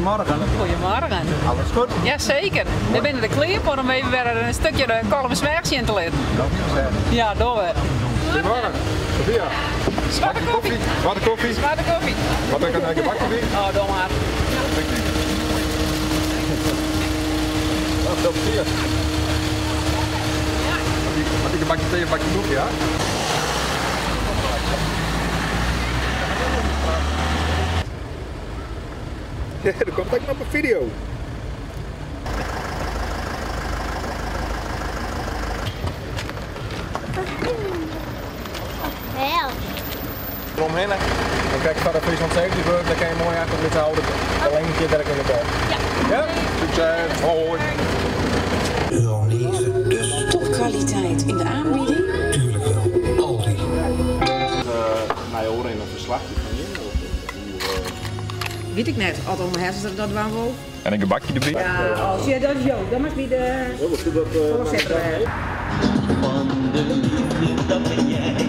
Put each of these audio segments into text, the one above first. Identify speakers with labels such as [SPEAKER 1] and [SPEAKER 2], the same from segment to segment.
[SPEAKER 1] Goedemorgen.
[SPEAKER 2] Goedemorgen.
[SPEAKER 1] Alles goed?
[SPEAKER 2] Jazeker. We binne der klear foar om even wer in stikje de Kollumersweach sjen te litten.
[SPEAKER 1] Dat is
[SPEAKER 2] Ja, dogge we.
[SPEAKER 3] Goedemorgen. Sophia.
[SPEAKER 2] Swarte kofje.
[SPEAKER 3] Swarte kofje.
[SPEAKER 2] Swarte kofje.
[SPEAKER 3] Wat ik een gebakje bij?
[SPEAKER 2] Oh, doe maar.
[SPEAKER 3] Ja, veel plezier. Had ik een bakje thee, een bakje koek, ja? Ja, er komt ook nog een video.
[SPEAKER 4] Eromheen. Dan kijk ik van de Friesland 70 dan kan je mooi achter met houden. Alleen een keer werk in de bal.
[SPEAKER 2] Ja.
[SPEAKER 4] Ja?
[SPEAKER 3] Succes. Hoi.
[SPEAKER 5] Euro 9, dus.
[SPEAKER 6] Topkwaliteit in de aanbieding?
[SPEAKER 5] Tuurlijk wel. Aldi.
[SPEAKER 4] Naar je oren in een verslagje van je?
[SPEAKER 6] Weet ik net, als om hersens dat waren wel.
[SPEAKER 3] En een gebakje erbij.
[SPEAKER 6] Ja, als je dat is Jo, dan mag wie de voorzitter.
[SPEAKER 7] Van de liefde, dat ben jij.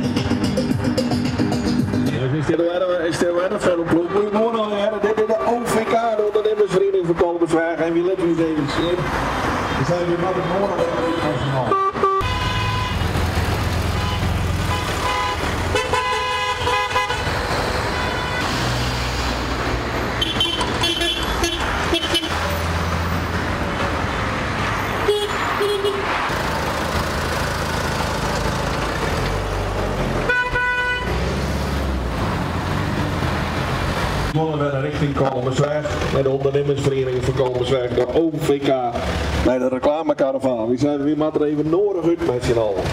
[SPEAKER 4] Goedemorgen, dit is de OVK, de ondernemersvereniging van Kollumerzwaag. En wie let u eens even zien. We zijn weer wat het morgen nationaal. Richting Kollumerzwaag, bij de ondernemersvereniging van Kollumerzwaag, de OVK, bij de reclamekaravaan. We zijn weer maar even nodig uit met z'n allen.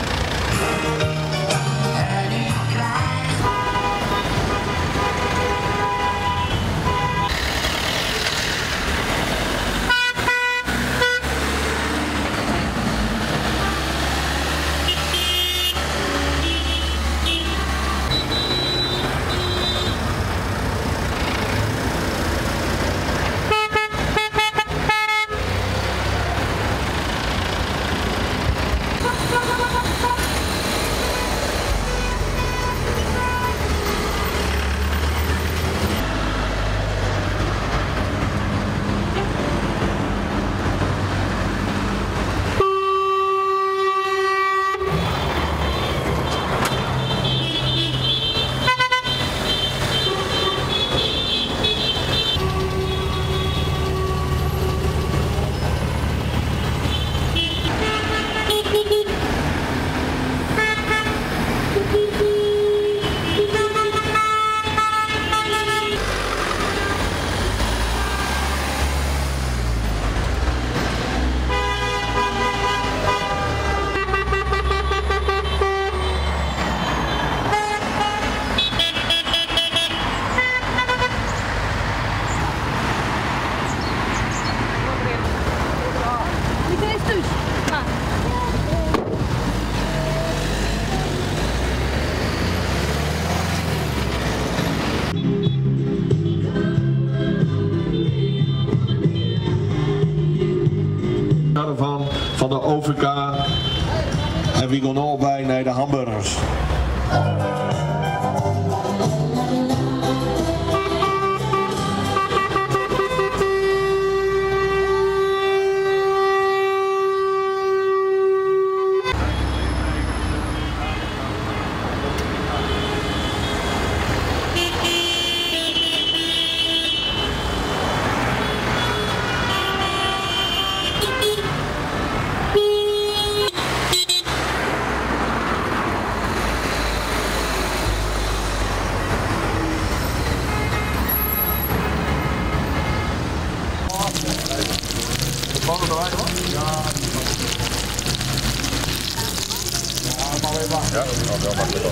[SPEAKER 4] Van de OVK en we gaan al bij naar de hamburgers.
[SPEAKER 3] Ja, dat mag wel.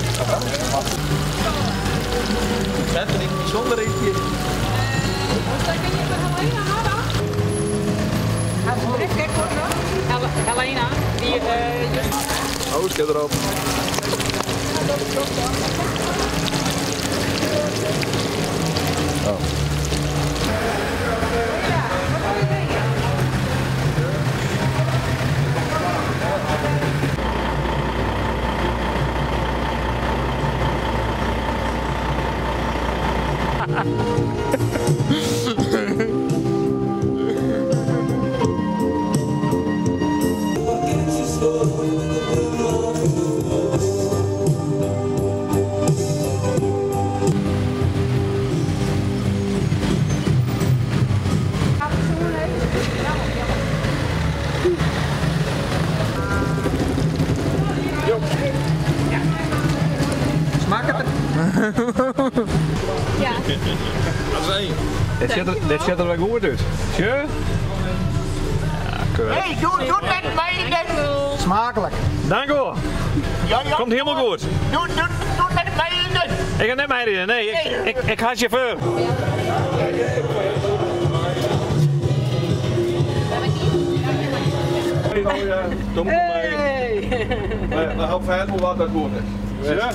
[SPEAKER 1] Dat vind ik bijzonder eentje.
[SPEAKER 2] Helena, die
[SPEAKER 3] Oh, ik erop. Oh.
[SPEAKER 1] Smakket it?
[SPEAKER 6] Ja.
[SPEAKER 3] Dat is één.
[SPEAKER 1] Dit sjocht der, dit sjocht der wer goed út. Sjoch. Ja, keurig.
[SPEAKER 8] Hey, doe, doe net mei net.
[SPEAKER 1] Smaaklik.
[SPEAKER 9] Dank u.
[SPEAKER 8] Ja, ja.
[SPEAKER 9] Komt helemaal goed.
[SPEAKER 8] Doe, doe, doe net mei net.
[SPEAKER 9] Ik ga net meiriden. Nee, ik ga chauffeur.
[SPEAKER 3] Hey, Tom, kom mee. Nou, hou verder wat dat goed is. Ja.